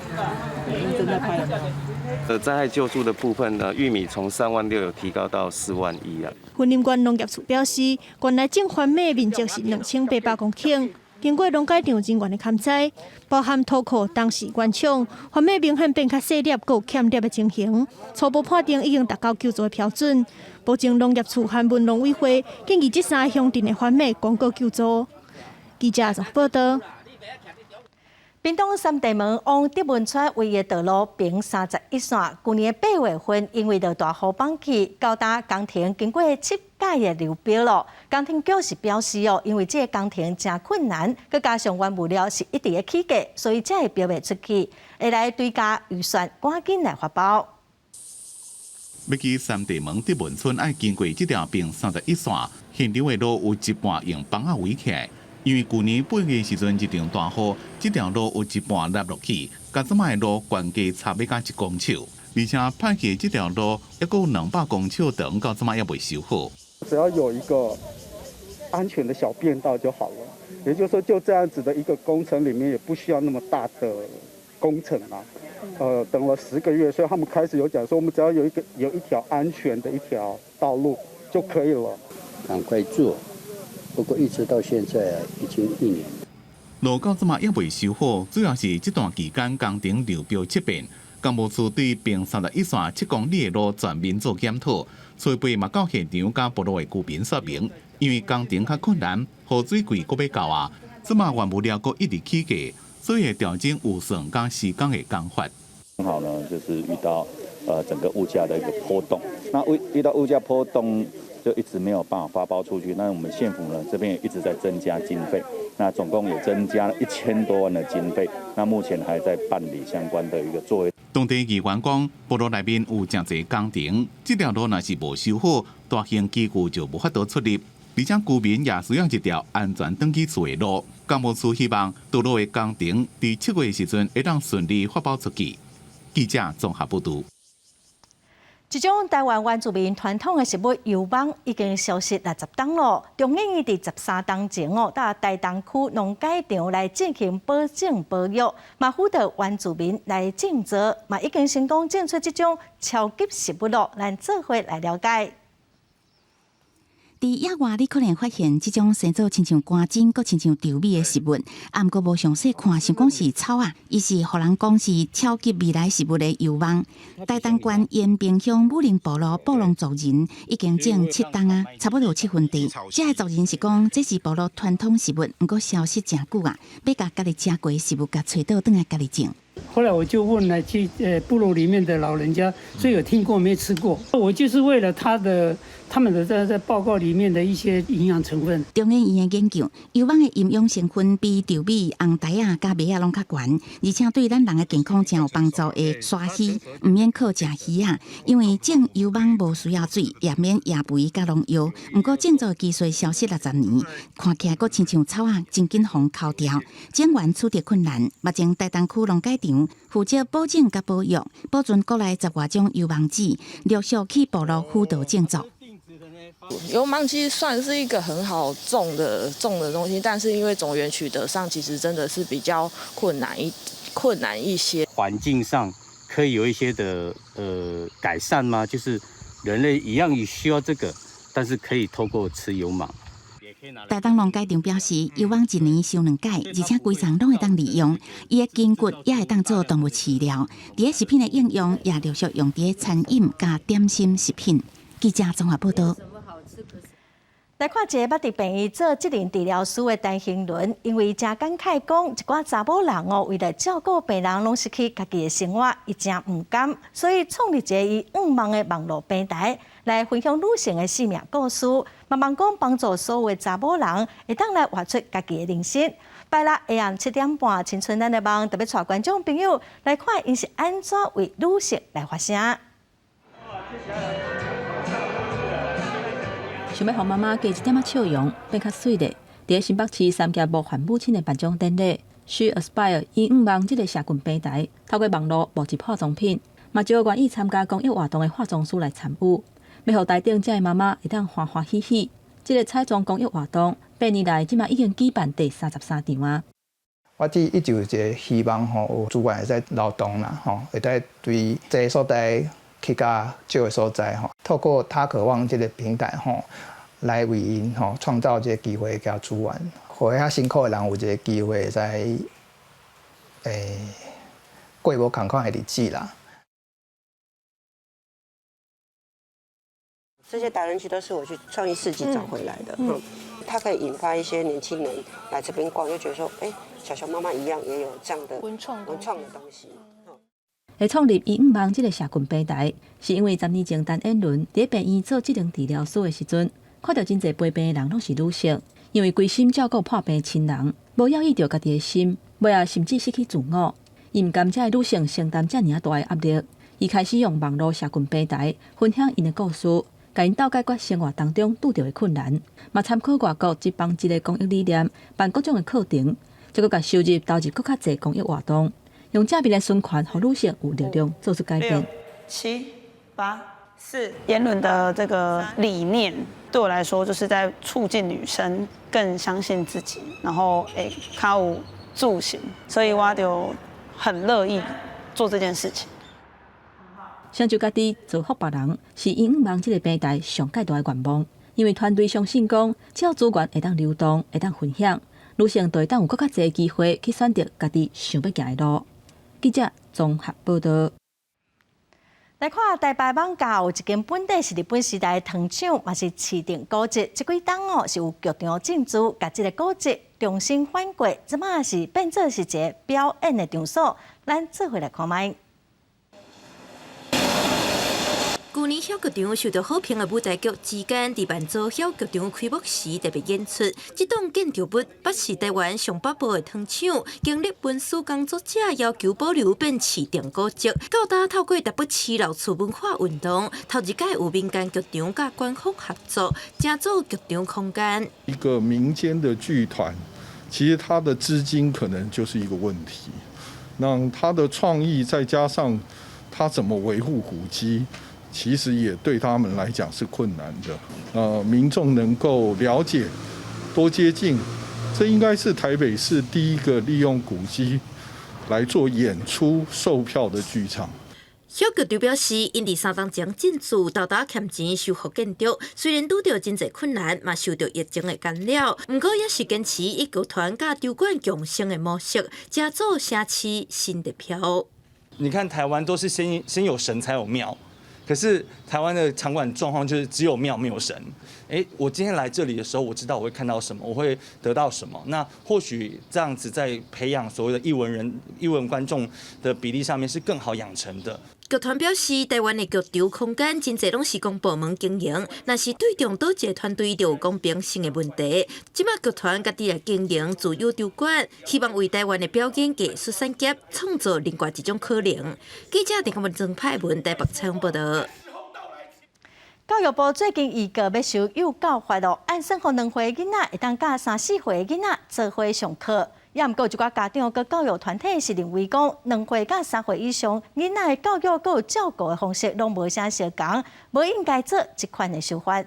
災害救助的部分呢，玉米從3萬6有提高到4萬1啊。雲林縣農業處表示，縣內種番麥面積是2800公頃，經過農改場人員的勘災，包含塗鼓、東勢、原廠，番麥明顯變較細粒，閣有欠粒的情形，初步判定已經達到救助的標準。目前農業處和農委會建議這三個鄉鎮的番麥廣告救助。記者綜報道。屏東三地門往德文村唯一道路平31線，舊年8月份因為落大雨崩去，到今工程經過7屆的流標咯。工程局是表示哦，因為這個工程誠困難，閣加上原物料是一直咧起價，所以才會標袂出去。會來追加預算，趕緊來發包。欲去三地門德文村愛經過這條平31線，現場的路有一半用枋仔圍起來。因為舊年8月時陣一場大雨，這條路有一半凹落去，佮這擺的路懸低差欲到1公尺，而且歹去這條路猶閣有200公尺長，到這擺猶未修好。只要有一個安全的小便道就好了，也就是說，就這樣子的一個工程裡面，也不需要那麼大的工程啊。等了10個月，所以他們開始有講說，我們只要有一條安全的一條道路就可以了。趕快做。不過一直到現在已經一年。路到這擺猶未修好，主要是這段期間工程流標7遍，工務處對平31線7公里的路全面做檢討，初步嘛到現場佮部落的居民說明，因為工程較困難，雨水季閣欲到啊，這馬原物料閣一直起價，所以會調整預算佮時工的工法。剛好呢，就是遇到整個物價的一個波動，那遇到物價波動，就一直沒有辦法發包出去。那我們縣府呢，這邊也一直在增加經費，那總共也增加了1000多萬的經費。那目前還在辦理相關的一個作業。當地議員講，部落內面有誠濟工程，這條路若是無修好，大型機具就無法度出入，而且居民也需要一條安全轉去厝的路。工務處希望道路的工程佇7月的時陣會當順利發包出去。記者綜合報導。這種臺灣原住民傳統的食物油蠓已經消失60冬囉。中研院佇13冬前哦，到台東區農改場來進行保種保育，嘛輔導原住民來種植，嘛已經成功種出這種超級食物囉。咱做伙來了解。佇野外，你可能發現這種生做親像肝蓁，閣親像稻米的食物，啊，毋過無詳細看，想講是草仔，伊是予人講是超級未來食物的油蠓。台東縣延平鄉武陵部落布農族人已經種7冬啊，差不多有7分地。這个族人是講，這是部落傳統食物，毋過消失誠久啊，欲共家己食過的食物共揣倒轉來家己種。後來我就問了去部落裡面的老人家，所以有聽過沒吃過？我就是為了他們的在報告裡面的一些營養成分。中研院的研究，油蠓的營養成分比稻米、紅豆仔佮麥仔攏較懸，而且對咱人的健康誠有幫助的沙魚，毋免靠食魚仔，因為種油蠓無需要水，也免施肥佮農藥。毋過種作技術消失60年，看起來閣親像草仔，真緊予剾掉。種源取得困難，目前台東區農改場負責保種佮保育，保存國內10外種油蠓籽，陸續去部落輔導種作。油芒其實算是一個很好種的東西，但是因為種源取得上，其實真的是比較困難一些。環境上可以有一些的改善嗎？就是人類一樣也需要這個，但是可以透過吃油芒。台東農改場表示，油蠓一年收兩擺，而且規叢攏會當利用，伊的根骨也會當做動物飼料。佇咧食品的應用，也陸續用佇咧餐飲佮點心食品。記者綜合報道。來看一个捌佇病院做職能治療師的陳興倫，因為誠感慨講，一寡查某人哦，為了照顧病人，攏失去家己的生活，伊誠毋甘，所以創立一个伊向望的網路平台，來分享女性的生命故事，嘛望講幫助所有的查某人會當來活出家己的人生。拜六下暗7點半，青春咱的夢特別帶觀眾朋友來看，𪜶是按怎為女性來發聲。想欲予媽媽加一點仔笑容，變較媠咧。佇新北市三峽模範母親的頒獎典禮，She Aspire 伊向望這个社群平台，透過網路募集化妝品，嘛招願意參加公益活動的化妝師來參與，欲予台頂遮的媽媽會當歡歡喜喜。這个彩妝公益活動，8年來這馬已經舉辦第33場啊。我只一直有一个希望吼，有資源會使流動啦，吼，會使對這个所在去較少的所在吼，透過他渴望這个平台吼，來為𪜶吼創造這个機會佮資源，予較辛苦的人有一个機會會使過無仝款的日子啦。這些達人區都是我去創意市集找回來的，嗯，它可以引發一些年輕人來這邊逛，就覺得說，欸，小熊媽媽一樣也有這樣的文創的東西。會創立伊向望這个社群平台，是因為10年前陳彥倫佇病院做職能治療師的時陣，看著真濟陪病的人攏是女性，因為規心照顧破病親人，無猶豫著家己的心，尾仔甚至失去自我。伊毋甘遮的女性承擔遮爾大的壓力，伊開始用網路社群平台分享𪜶的故事，共𪜶鬥解決生活當中拄著的困難，嘛參考外國一幫一的公益理念，辦各種的課程，再閣共收入投入閣較濟公益活動，用正面的循環，予女性有力量做出改變。六、七、八、四，言論的這個理念對我來說，就是在促進女生更相信自己，然後較有自信，所以我就很樂意做這件事情。成就家己，造福別人，是伊向望這个平台上蓋大的願望。因為團隊相信講，只要資源會當流動，會當分享，女性就會當有閣較濟機會去選擇家己想欲行的路。記者綜合報導。來看台北艋舺有一間本底是日本時代的糖廠，嘛是市定古蹟。這幾冬哦是有劇場進駐，共這個古蹟重新翻過，這馬是變做是一個表演的場所。咱做伙來看覓。舊年小劇場受到好評的舞台劇之間，佇萬座小劇場開幕時特別演出。這棟建築物捌是台灣上北部的糖廠，經歷文史工作者要求保留變市定古蹟。到今透過台北市老厝文化運動，頭一擺有民間劇場佮官方合作，成做劇場空間。一個民間的劇團，其實它的資金可能就是一個問題。那他的創意再加上他怎麼維護古蹟？其實也對他們來講是困難的。民眾能夠了解、多接近，這應該是台北市第一個利用古蹟來做演出售票的劇場。小劇場表示，𪜶佇3冬前進駐，沓沓欠錢修復建築，雖然拄著真濟困難，嘛受著疫情的干擾，毋過也是堅持以劇團佮場館共生的模式，成做城市新地標。你看台灣都是先有神才有廟。可是台灣的場館狀況就是只有廟沒有神。欸，我今天來這裡的時候，我知道我會看到什麼，我會得到什麼。那或許這樣子在培養所謂的藝文人、藝文觀眾的比例上面是更好養成的。劇團表示，台灣的劇場空間真濟攏是公部門經營，若是對中佗一個團隊就有公平性的問題。這馬劇團家己來經營自由場館，希望為台灣的表演藝術產業創造另外一種可能。記者鄭文曾派文台北採訪報導。教育部最近預告欲修幼教法咯，按算予2歲囡仔會當佮3、4歲囡仔做伙上課。也毋過，一寡家長佮教育團體是認為講，2歲佮3歲以上囡仔的教育閣有照顧的方式攏無啥相仝，無應該做這款的修法。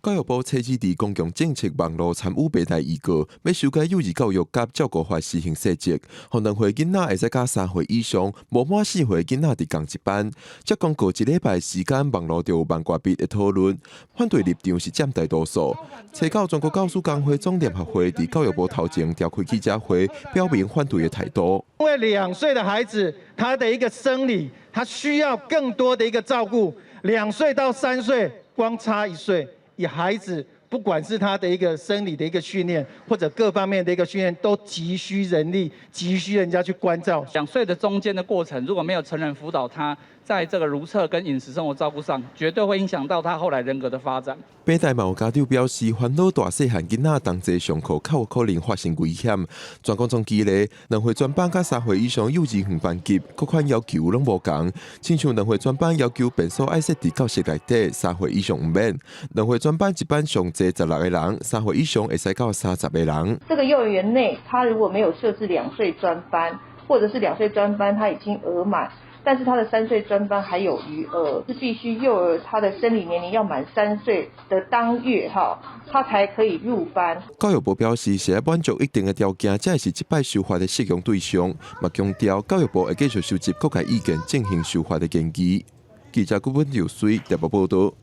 教育部初二佇公共政策網路參與平台預告，欲修改幼兒教育佮照顧法施行細則，予2歲囡仔會使佮3歲以上、無滿4歲囡仔佇仝一班。才公告一禮拜時間，網路就有萬外筆的討論，反對立場是佔大多數。初九全國教師工會總聯合會佇教育部頭前召開記者會，表明反對的態度。因為2歲的孩子，他的一個生理，他需要更多的一個照顧。2歲到3歲，光差1歲。以孩子，不管是他的一個生理的一個訓練，或者各方面的一個訓練，都急需人力，急需人家去關照。2歲的中間的過程，如果沒有成人輔導他，在這個如廁跟飲食生活照顧上，絕對會影響到他後來人格的發展。北大嘛有家長表示，煩惱大細漢囡仔同齊上課，較有可能發生危險。全國總機咧，2歲專班佮3歲以上幼稚園班級，各款要求攏無仝。親像兩歲專班要求便所愛設佇教室內底，3歲以上毋免。兩歲專班一班上濟16個人，3歲以上會使到30個人。這個幼兒園內，他如果沒有設置兩歲專班，或者是兩歲專班他已經額滿。但是他的三歲專班還有餘額，是必須幼兒他的生理年齡要滿三歲的當月哈，他才可以入班。教育部表示，是愛滿足一定的條件，才會是這擺修法的適用對象。嘛強調，教育部會繼續收集各界意見，進行修法的研究。記者顧本劉水台北報導。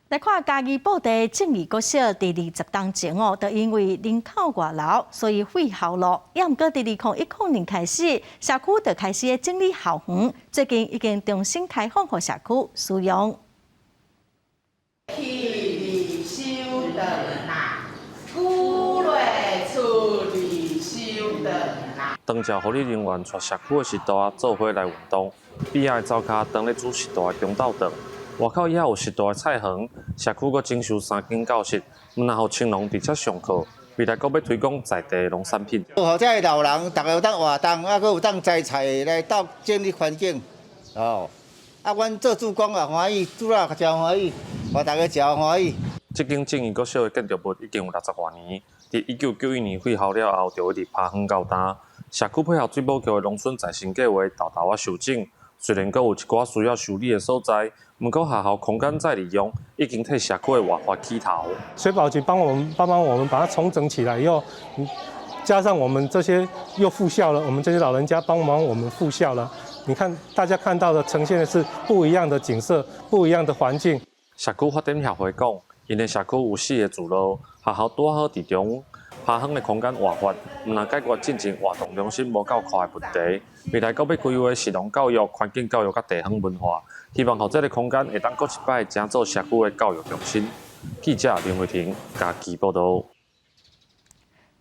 來看嘉義布袋正義國小，佇20冬前哦，就因為人口外流，所以廢校咯。也毋過，佇2010年開始，社區就開始整理校園，最近已經重新開放予社區使用。去收轉來，古來處理收轉來。當召護理人員帶社區的序大做伙來運動，邊仔的灶跤當咧煮序大的中晝頓。外口也有序大的菜園，社區閣整修三間教室，毋但予青農佇遮上課，未來閣欲推廣在地農產品。予遮老人逐家有當活動，啊，閣有當摘菜來鬥整理環境，哦，啊，阮做志工也歡喜，主任也誠歡喜，予逐家誠歡喜。這間正義國小的建築物已經有60外年，佇1991年廢校了後，就一直拋荒到今。社區配合水保局的農村再生計劃，沓沓仔修整。雖然閣有一寡需要修理的所在，毋過學校空間再利用，已經替社區的活化起頭。水保局幫我們幫幫我們把它重整起來以後，加上我們這些又復校了，我們這些老人家幫忙我們復校了。你看大家看到的呈現的是不一樣的景色，不一樣的環境。社區發展協會講，𪜶的社區有四个聚落，學校拄好佇中。拍園的空間活法，毋但解決進前活動中心無夠寬的問題，未來閣欲規劃食農教育、環境教育佮地方文化，希望予這个空間會當閣一擺成做社區的教育中心。記者林慧婷嘉義報導。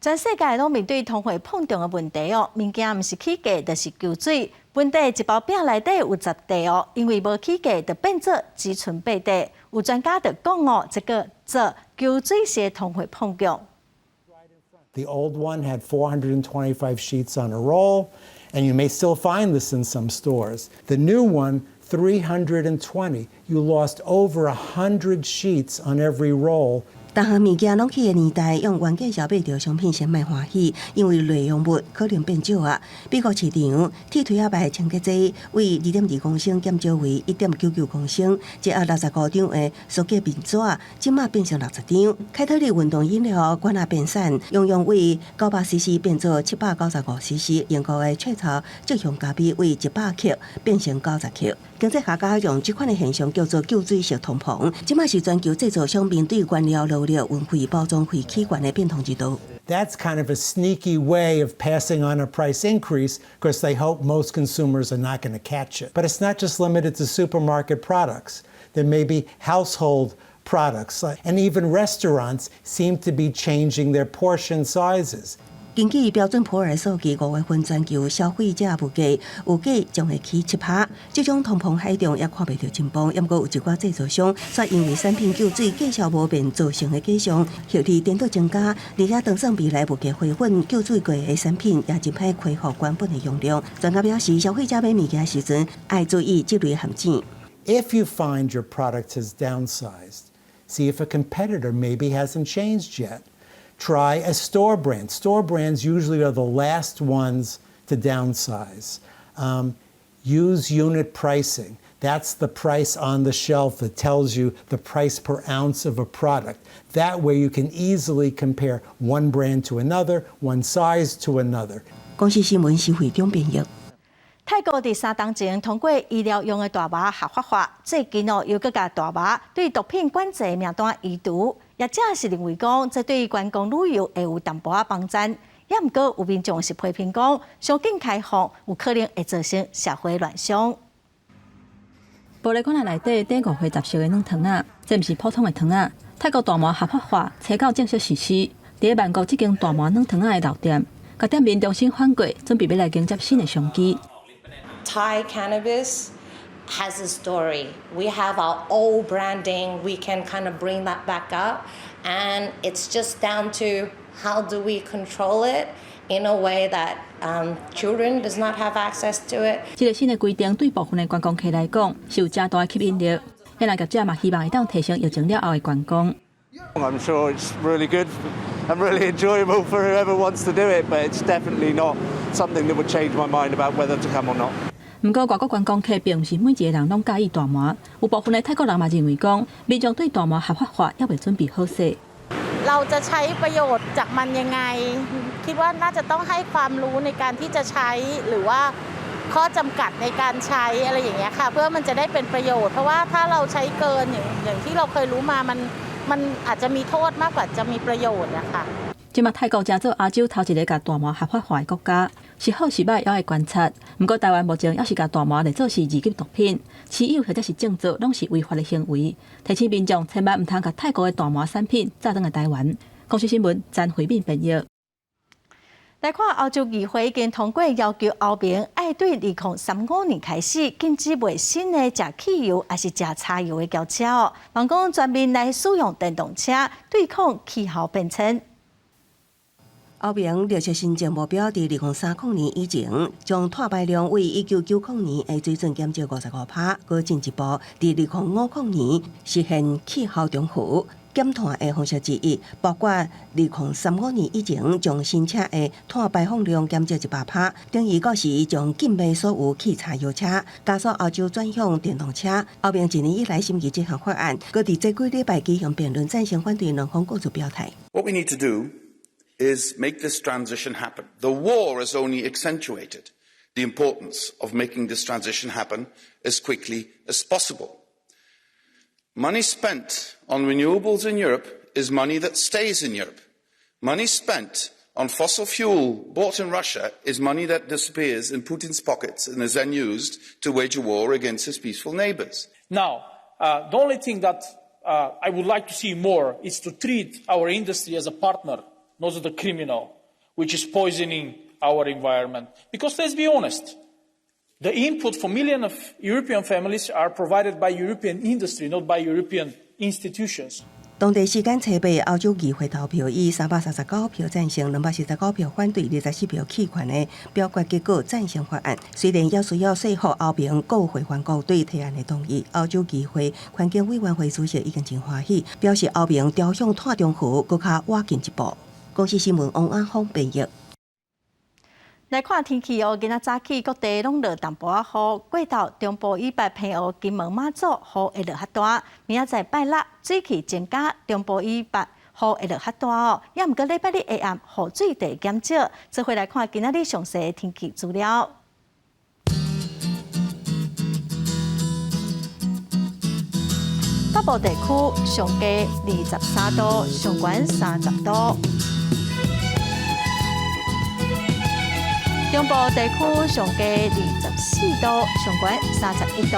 全世界攏面對通貨膨脹的問題哦，物件毋是起價就是搝水。本地一包餅內底有10塊哦，因為無起價，就變做子孫8塊。有專家就講哦，這个做搝水式通貨膨脹。 The old one had 425 sheets on a roll, and you may still find this in some stores. The new one, 320. You lost over 100 sheets on every roll. 逐項物件攏起的年代，用原價消買著商品先莫歡喜，因為內容物可能變少啊。美國市場鐵錘仔牌清潔劑為2.2公升減少為1.99公升，一盒65張的塑膠面紙，這馬變成60張。凱特力運動飲料罐仔變瘦，容量為900 cc 變做795 cc。英國的雀巢蔗香咖啡為100克變成90克。經濟學家用這款的現象叫做搝水式通膨，這馬是全球製造商面對原料、勞力、運費、包裝費起懸的變通之道。 That's kind of a sneaky way of passing on a price increase because they hope most consumers are not going to catch it. But it's not just limited to supermarket products. There may be household products, and even restaurants seem to be changing their portion sizes. 根據標準普爾數據，5月份全球消費者物價預計將會起7趴。這種通膨海中也看袂著盡頭，毋過有一寡製造商，卻因為產品搝水價數無變造成的假象，獲利顛倒增加。而且，當算未來物價回穩，搝水過的產品也真歹恢復原本的容量。專家表示，消費者買物件時陣愛注意這類陷阱。 If you find your product has downsized, see if a competitor maybe hasn't changed yet. Try a store brand. Store brands usually are the last ones to downsize. Use unit pricing. That's the price on the shelf that tells you the price per ounce of a product. That way you can easily compare one brand to another, one size to another. 公視新聞是會長編譯。泰國佇3冬前通過醫療用的大麻合法化，最近哦又閣共大麻對毒品管制的名單移除，業者是認為講這對觀光旅遊會有淡薄仔幫贊，也毋過有民眾是批評講，傷緊開放有可能會造成社會亂象。玻璃罐仔內底頂5歲10色的軟糖仔，這毋是普通的糖仔。泰國大麻合法化，初九正式實施。佇咧曼谷這間大麻軟糖仔的老店，共店面重新翻過，準備欲來迎接新的商機。 Thai cannabis has a story. We have our old branding. We can kind of bring that back up. And it's just down to how do we control it in a way that children does not have access to it. 這个新的規定對部分的觀光客來講是有誠大的吸引力。遐業者嘛希望會當提升疫情了後的觀光。 I'm sure it's really good and really enjoyable for whoever wants to do it, but it's definitely not something that would change my mind about whether to come or not. 毋過，外國觀光客並毋是每一个人攏佮意大麻，有部分的泰國人嘛認為講，民眾對大麻合法化猶未準備好勢。 เราจะใช้ประโยชน์จากมันยังไงคิดว่าน่าจะต้องให้ความรู้ในการที่จะใช้หรือว่าข้อจำกัดในการใช้อะไรอย่างเงี้ยค่ะเพื่อมันจะได้เป็นประโยชน์เพราะว่าถ้าเราใช้เกินอย่างที่เราเคยรู้มามันอาจจะมีโทษมากกว่าจะมีประโยชน์นะคะ這馬泰國成做亞洲頭一个共大麻合法化的國家，是好是䆀，猶愛觀察。毋過台灣目前猶是共大麻列做是二級毒品，持有或者是種植攏是違法的行為。提醒民眾千萬毋通共泰國的大麻產品載轉來台灣。公視新聞詹惠敏編譯。來看歐洲議會已經通過要求歐盟愛對2035年開始禁止賣新的食汽油抑是食柴油的轎車哦，望講全面來使用電動車，對抗氣候變遷。歐盟綠色新政目標，佇2030年以前，將碳排量為1990年的水準減少55%，閣進一步佇2050年實現氣候中和。減碳的方式之一，包括2035年以前將新車的碳排放量減少100%，等於到時將禁賣所有汽柴油車，加速歐洲轉向電動車。歐盟一年以來審議這項法案，閣佇這幾禮拜舉行辯論，贊成反對兩方各自表態。 What we need to do is make this transition happen. The war has only accentuated the importance of making this transition happen as quickly as possible. Money spent on renewables in Europe is money that stays in Europe. Money spent on fossil fuel bought in Russia is money that disappears in Putin's pockets and is then used to wage a war against his peaceful neighbors. Now, the only thing that I would like to see more is to treat our industry as a partner, not as a criminal, which is poisoning our environment. Because let's be honest, the input for millions of European families are provided by European industry, not by European institutions. 當地時間初八，歐洲議會投票以339票贊成、249票反對、24票棄權的表決結果贊成法案。雖然猶需要說服歐盟閣會員國對提案的同意，歐洲議會環境委員會主席已經真歡喜，表示歐盟朝向碳中和閣較倚近一步。公視新聞王安峰編譯。來看天氣哦，今仔早起各地攏落淡薄仔雨，過晝中部以北澎湖、金門、馬祖雨會落較大。明仔載拜六水氣增加，中部以北雨會落較大哦。也毋過禮拜日下暗雨水會減少。做伙來看今仔日詳細的天氣資料。北部地區上低23度，上懸30度。中部地區上低24度，上懸31度。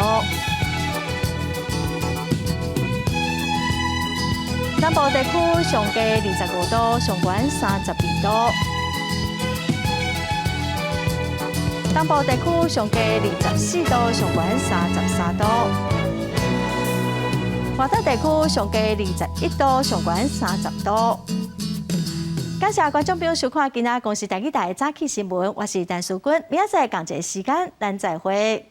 南部地區上低25度，上懸32度。東部地區上低24度，上懸33度。華東地區上低21度，上懸30度。感謝觀眾朋友收看今仔公視台語台的早起新聞，我是陳淑君，明仔載仝一个時間，咱再會。